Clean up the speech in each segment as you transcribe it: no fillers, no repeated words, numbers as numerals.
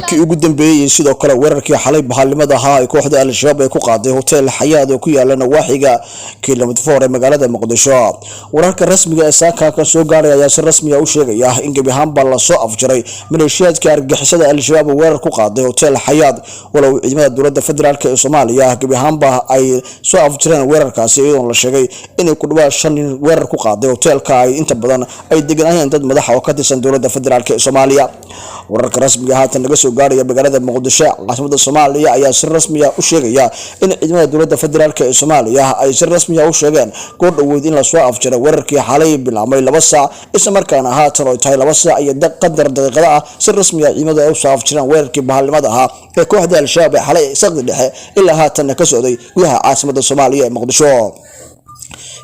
Wararkii ugu dambeeyey, sidoo kale weerarkii xalay bahaalnimada ahaa ee kooxda Al-Shabaab ay ku qaaday Hotel Xayaad oo ku yaala nawaaxiga Kilometer 4 ee magaalada Muqdisho. Wararka rasmiga ee saaka ka soo gaaray ayaa si rasmi ah u sheegaya in gebi ahaanba lasoo afjaray maleeshiyaadka argagixisada Al-Shabaab oo weerar ku qaaday Hotel Xayaad, walow ciidamada dowladda federaalk ee Soomaaliya gebi ahaanba ay soo afjareen weerarkaasi, iyadoon la sheegay inay ku dhawaad shan nin weerar ku qaaday hoteelka ay inta badan ay deganayeen dad madaxa oo ka tirsan dowladda federaalk ee Soomaaliya. Wararka rasmiga haatan laga soo gaaraya magaalada Muqdisho, caasimada Soomaaliya, ayaa si rasmiya u sheegaya in ciidamada dowladda federaalk ee Soomaaliya ay si rasmiya u sheegeen goor dhoweyd in lasoo afjaray weerarkii xalay bilaabmay 2 saac, isla markaana haatan oo tahay 2 saac iyo qadar daqiiqada ah si rasmiya ciidamadu ay usoo afjareen weerarkii bahalnimada ahaa ee kooxda Al-Shabaab ee xalay saqdi dhexe ilaa haatanna ka socday gudaha caasimada Soomaaliya ee Muqdisho.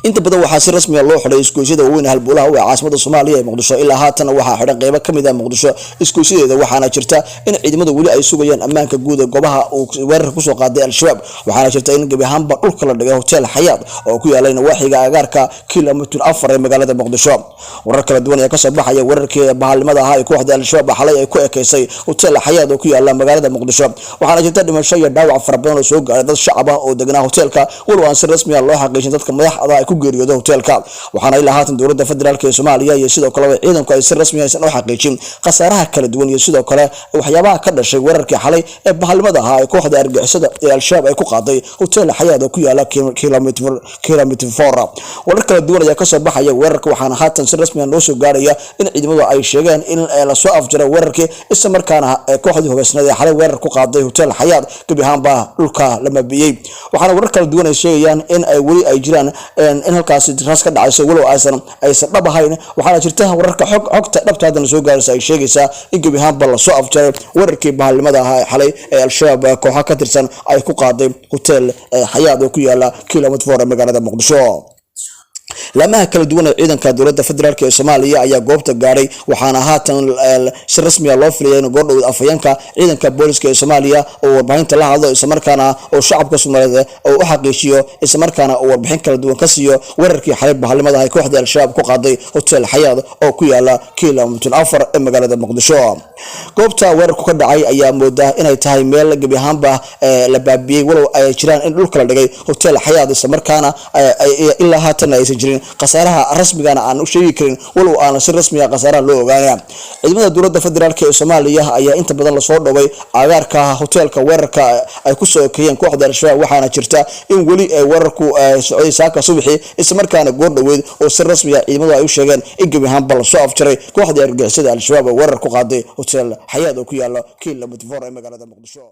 Inta badan waxaa si rasmiya loo xidhay isgoysyada waaweyn halbowlaha u ee caasimada Soomaaliya ee Muqdisho. Ilaa haatan waxaa xidhan qeybo kamid ah Muqdisho isgoysyadeeda, waxaana jirta in ciidamadu weli ay sugayaan ammaanka guud ee goobaha uu weerarka kusoo qaaday Al-Shabaab. Waxaana jirta in gebi ahaanba dhulka la dhigay Hotel Xayaad oo ku yaalay nawaaxiga agaarka Kilometer 4 ee magaalada Muqdisho. Warar kala duwan ayaa kasoo baxaya weerarkii bahalnimada ahaa ee kooxda Al-Shabaab xalay ay ku ekeysay Hotel Xayaad oo ku yaala magaalada Muqdisho. Waxaana jirta dhimasho iyo dhaawac fara badan oo soo gaaray dad shacab ah oo deganaa hoteelka, walow aan si rasmi ah loo xaqiijin dadka madaxda ay ku geeriyooday hoteelka. Waxaana ilaa haatan dowladda federaalk ee Soomaaliya iyo sidoo kale ciidanku ay si rasmi aysan u xaqiijin khasaaraha kala duwan iyo sidoo kale waxyaabaha ka dhashay weerarkii xalay ee bahalnimada ahaa ee kooxda argagixisada ee Al-Shabaab ay ku qaaday Hotel Xayaad oo ku yaala Kilometer 4. Warar kala duwan ayaa kasoo baxaya weerarka, waxaana haatan si rasmi ah noo soo gaaraya in ciidamadu ay sheegeen in lasoo afjaray weerarkii, isla markaana kooxdii hubeysneed ee xalay weerar ku qaaday Hotel Xayaad gebi ahaanba dhulka la mabiyey. Waxaana warar kala duwan ay sheegayaan in ay weli ay jiraan in halkaasi rasaas ka dhacayso, walow aysan dhab ahayn. Waxaana jirta wararka xogta dhabta haddana soo gaaraysa ay sheegaysaa in gebi ahaanba lasoo afjaray weerarkii bahalnimada ahaa ee xalay ee Al-Shabaab kooxa ka tirsan ay ku qaaday Hotel Xayaad oo ku yaala Kilometer 4 ee magaalada Muqdisho. Laamaha kala duwan ee ciidanka dowladda federaalk ee Soomaaliya ayaa goobta gaadhay, waxaana haatan si rasmiya loo filaya in goordhow afhayeenka ciidanka booliska ee Soomaaliya oo warbaahinta la hadlo, islamarkaana oo shacabka Soomaaliyeed oo u xaqiijiyo, islamarkaana uu warbixin kala duwan ka siiyo weerarkii xalay bahalnimada ay kooxda Al-Shabaab ku qaaday Hotel Xayaad oo ku yaala Kilometer 4 ee magaalada Muqdisho. Goobta weerarku ka dhacay ayaa moodaa inay tahay meel gebi ahaanba la baabiyey, walow ay jiraan in dhulka la dhigay Hotel Xayaad, islamarkaana ilaa haatan aysan jirin khasaaraha rasmigana aan u sheegi karin, walow aan si rasmiga khasaaraha loo ogaanaya. Ciidamada dowladda federaalk ee Soomaaliya ayaa inta badan lasoo dhoway agaarka hoteelka weerarka ay kusoo ekeeyeen kooxda Al-Shabaab. Waxaana jirta in weli weerarku socday saaka subaxii, islamarkaana goor dhoweyd oo si rasmiga ciidamadu ay u sheegeen in gebi ahaanba lasoo afjaray kooxda argagixisada Al-Shabaab oo weerar ku qaaday Hotel Xayaad oo ku yaala Kilometer 4 ee magaalada Muqdisho.